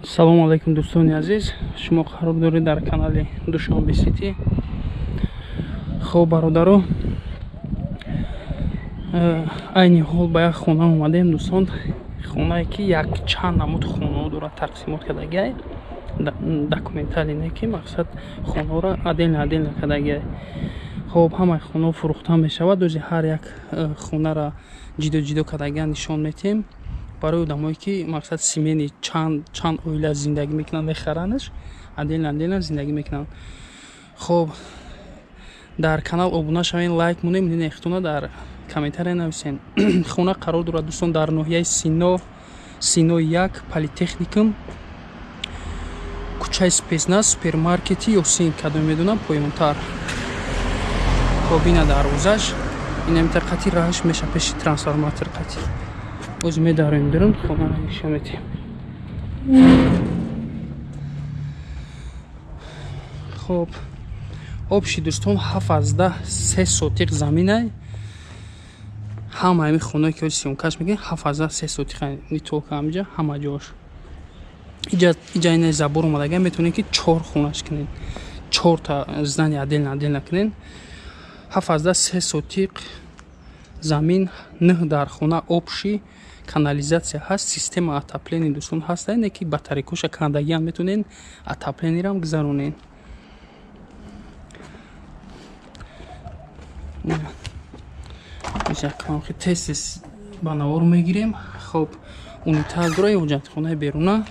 Салому алайкум, дӯстони азиз. Шумо қарор доред дар канали Душанбе Сити. Хоб, бародаро, айни ҳол ба як хона омадем, дӯстон. Хонае ки якчанд намуд хонаҳо дорад, тақсимот кардагиай. Документали не ки мақсад хонаҳоро отдельно отдельно кардагиай. Хоб, ҳамаи хонаҳо фурӯхта мешавад. Ози ҳар як хонаро ҷидо ҷидо кардагиан нишон метиҳем. Барои одамое ки мақсад семейный чанд оила зиндагӣ мекунанд, мехаранаш, отдельно отдельно зиндагӣ мекунанд. Хоб, дар канал обуна шавед, лайк монед, нехтона дар комментария нависен. Хона қарор дорад, дӯстон, дар ноҳияи Сино, Сино 1, политехникум, кӯчаи Спецназ, супермаркети Ёсин, кадом медонам, поёнтар. Хоб, ина дарвозаш, инамита қати раҳаш меша пеши трансформатор қати. Оз медароем дурун, хонаро нишон медиҳем. Хоб, общий, дӯстон, 7,3 сотиқ заминай. Ҳама ҳамин хонае ки съёмкаш мекунем, 7,3 сотиқ, не только ҳамиҷа, ҳама ҷош. Иҷа ина забор омадага, метавонед ки чор хонаш кунед, чорта здание отдельно отдельно кунед. 7,3 сотиқ замин, нӯҳ дар хона, общий, канализация ҳаст, система отопления, дӯстон, ҳаст, не ки батарейкоша кандагиам метавонед отоплениерам гузаронед. Тез ба навор мегирем. Хоб, унитаз дора, ҳоҷатхонаи беруна.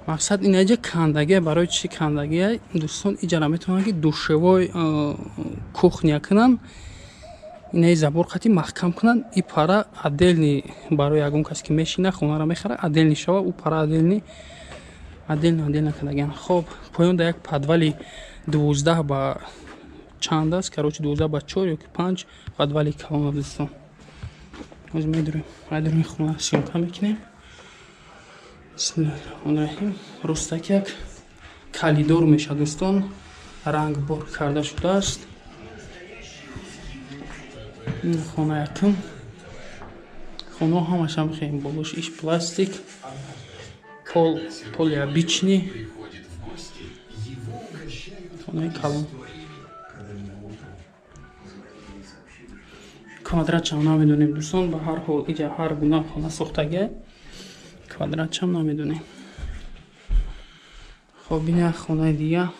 Мақсад инаҷа кандагия. Барои чӣ кандагия, дӯстон? Иҷара метавонанд ки душевой, кухня кунанд, инаи забор қати маҳкам кунанд. И пара отдельный барои ягон кас ки мешина, хонаро мехара, отдельный шава, ӯ пара отдельный, отдельно отдельно кардагиан. Хоб, поён да як подвали 12 ба чанд аст, короче, 12 ба 4 ё ки 5, подвали калон, дӯстон. Ҳозир медурем, айдуруми хона съёмка мекунем. Бисмиллоҳир-раҳмонир-раҳим. Ростак як коридор мешавад, дӯстон, ранг бор карда шудааст. Ин хона якум. Хонаҳо ҳамашам хеле болош иш пластик, пол, поли обычный. Хонаи калон. Квадратшам намедонем, дӯстон, ба ҳар ҳол иҷа ҳар гуна хона сохтагия, квадратшам намедонем. Хоб, ин як хонаи дига.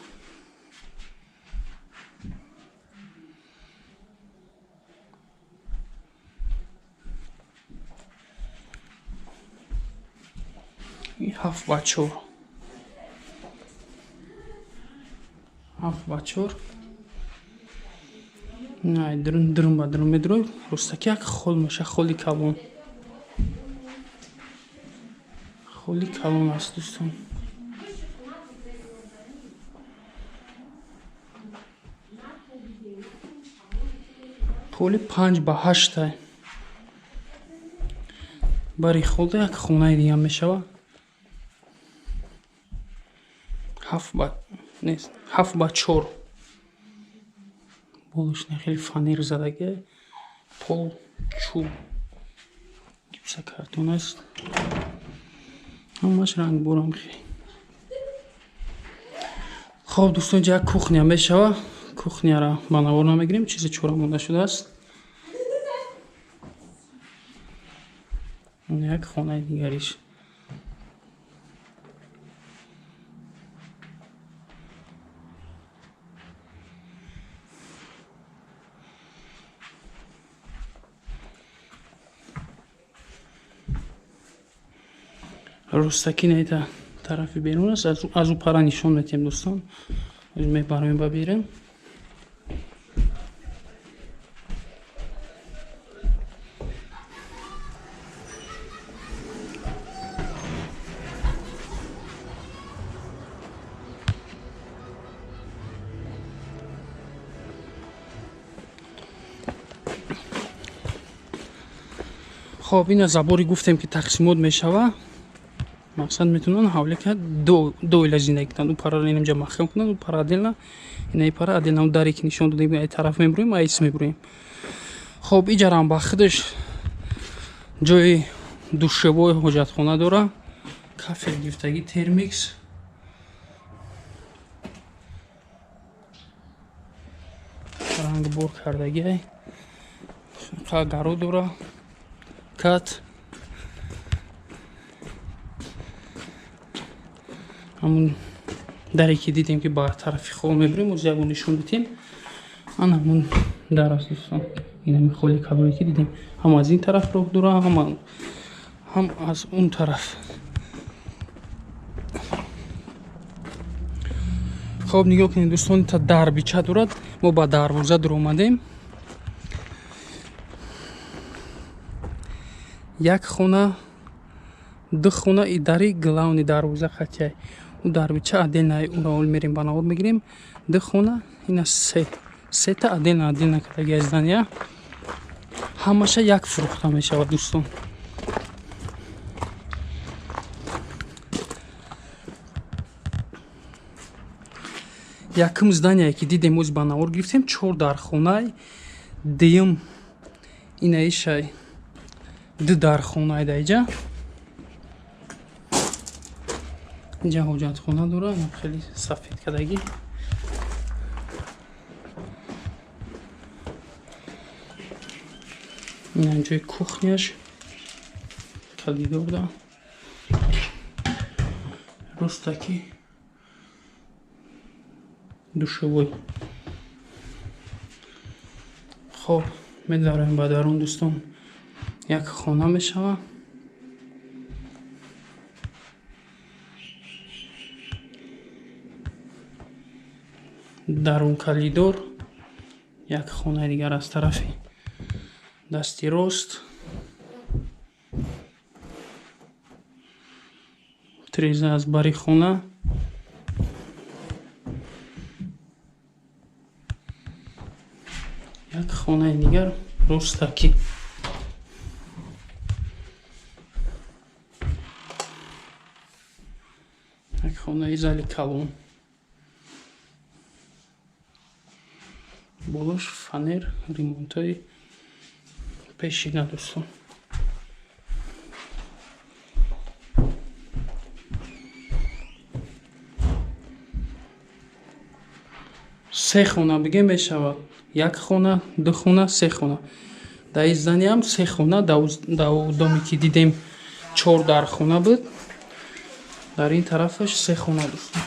7 ба 4, 7 ба 4. Дурун, дурун ба дурун медурой, ростаки як хол меша, холи калон, холи калон аст, дӯстон. Поли 5 ба 8. Бари холда як хонаи дига мешава. Ҳафт ба нест, 7 ба 4. Болош хеле фанер задагия, пол чӯб, гипсокартон аст, ҳамаш рангборам хеле. Хоб, дӯстон, инҷа як кухня мешава. Кухняро ба навор намегирем, чизи чора монда шудааст. Як хонаи дигариш. Ростаки наита тарафи берун аст, аз ӯ пара нишон метиҳем, дӯстон. Мебароем ба берун. Хоб, ина забори гуфтем ки тақсимот мешава. Мақсад метавонанд ҳавлӣ кард, ду оила зиндагӣ кунанд. Ӯ параро инамҷа маҳкам кунанд, ӯ пара отдельно, инаи пара отдельно. Даре ки нишон додем, ай тараф мебурем, айс мебурем. Хоб, иҷарам ба худаш Ҷои душевой, ҳоҷатхона дора, кафел гирифтагӣ, термикс. Рангбор кардагиай, гаро дора, кат. Ҳамун даре ки дидем, ки ба тарафи хол мебирем, оз ягон нишон дидем, ана ҳамун дар аст, дӯстон. Инами холи калоне ки дидем, ҳам аз ин тараф роҳ дора, ҳам аз он тараф. Хоб, нигоҳ кунед, дӯстон, та дарбича дорад. Мо ба дарвоза дуромадем. Як хона, ду хона и дари главный дарвоза хатяй. У дарбича отдельно, ура ол мерем, ба навор мегирем. Ду хона, ина се, сета отдельно отдельно кадаги здания, ҳамаша як фурӯхта мешавад, дӯстон. Якум здание ки дидем, оз ба навор гирифтем, чор дархонай. Дуюм инаишай, ду дархонай. Даиҷа инҷа ҳоҷатхона дора, хеле сафед кардагӣ. Ина ҷои кухняш, коридорда ростаки душевой. Хоб, медарем ба дарун, дӯстон. Як хона мешавад. Дарун коридор як хонаи дигар аз тарафи дасти рост, треза аз бари хона. Як хонаи дигар ростакӣ. Як хонаи зали калон, болош фанер, ремонтҳои пешина, дӯстон. Се хона бигем мешавад: як хона, ду хона, се хона. Дар ин зданиям се хона. Дар доме ки дидем, чор дархона буд, дар ин тарафаш се хона, дӯстон.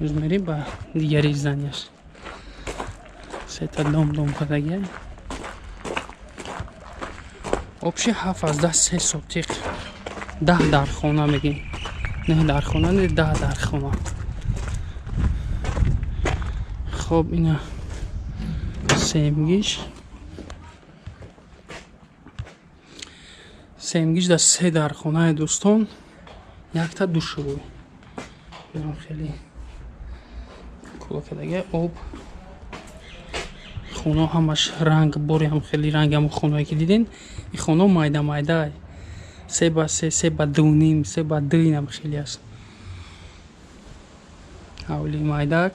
Боз мерем ба дигари зданияш. Сета дом дом кардагия. Общий 7,3 сотиқ, 10 дархона мегем, не дархона, не 10 дархона. Хоб, ина семгиш. Семгиш дар се дархонаи, дӯстон, якта душевой. Инам хеле кулакадага об. Хонаҳо ҳамаш ранг бори, ҳам хеле ранг. Ҳамон хонаҳое ки диден, ин хонаҳо майда майда, 3 ба 3, 3 ба 2.5, 3 ба 2, инам хеле аст. Ҳавли майдак.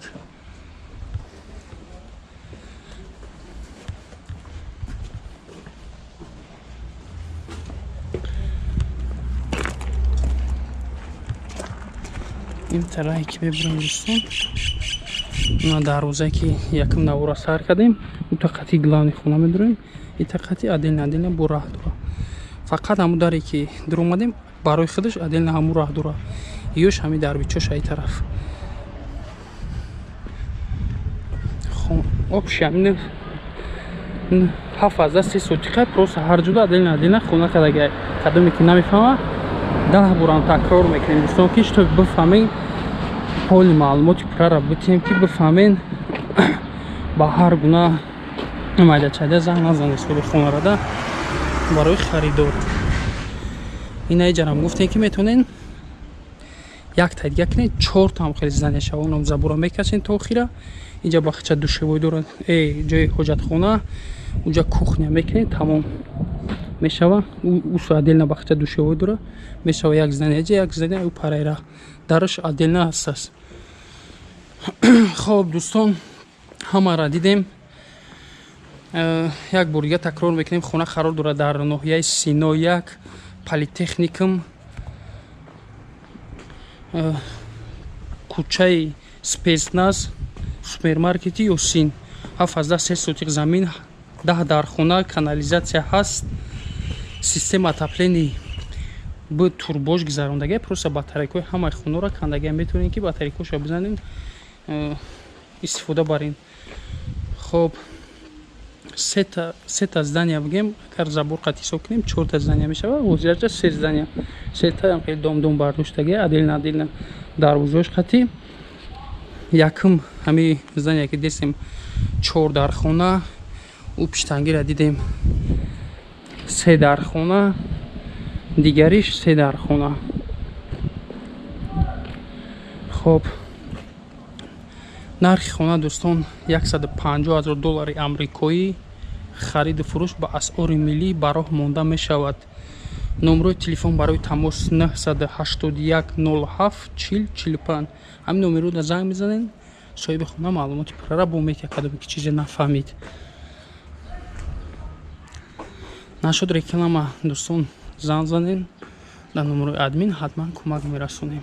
Ин тараҳе ки мебинем, дӯстон, на дарвозае ки якум навора сар кардем, у тақати главный хона медурем, и тақати отдельно отдельно бо раҳ дора. Фақат ҳамун даре ки дуромадем, барои худаш отдельно ҳамун раҳ дора. Ёш ҳами дарбичош ай тараф. Общий ҳамин 7,3 сотиқа, просто ҳар ҷуда отдельно отдельно хона кардагай. Кадоме ки намефаҳма, 10 борам такрор мекунем, дӯстон, ки чтоб бифаҳмем, поли маълумоти пуррара битем, ки бифаҳмен. Ба ҳар гуна майдачайда занг назанед ҳисоби хонарада барои харидор. Ина иҷарам гуфтем, ки метавонен якта дига кунед, чортаам хеле здания шава, онам забора мекашен то охира. Инҷа бахча душевой дорад, ҷои ҳоҷатхона, уҷа кухня мекунед, тамом мешава. Усу отдельно бахча душевой дора, мешава як здание ҷа, як здание у парайра, дараш отдельно ҳастаст. Хоб, дӯстон, ҳамаро дидем. Як бор дига такрор мекунем: хона қарор дорад дар ноҳияи Сино 1, Политехникум, кӯчаи Спецназ, супермаркети Ёсин. 7,3 сотих замин, 10 дархона, канализатсия ҳаст, система отопления б турбош гузарондагия. Просто батарейкаҳои ҳамаи хонаро кандагия, метавонем ки батарейкаҳошо бизанем, истифода барем. Хоб, сета здания бигем, агар забор қат ҳисоб кунем, чорта здания мешавад. Ҳозирача се здания, сета хеле дом-дом бардоштагия, отдельно отдельно дарвозаош қатӣ. Якум ҳами здания ки дестем, чор дархона, ӯ пиштангира дидем, се дархона, дигариш се дархона. Хоб, нархи хона, дӯстон, 150 000 доллари амрикоӣ. Хариду фурӯш ба асъори миллӣ ба роҳ монда мешавад. Номерои телефон барои тамос 981 07 40 45. Ҳамин номерода занг мезанед, соҳиби хона маълумоти пуррара бо метия, кадоме ки чизе нафаҳмид. Нашуд реклама, дӯстон, занг занед дар номерои админ, ҳатман кӯмак мерасонем.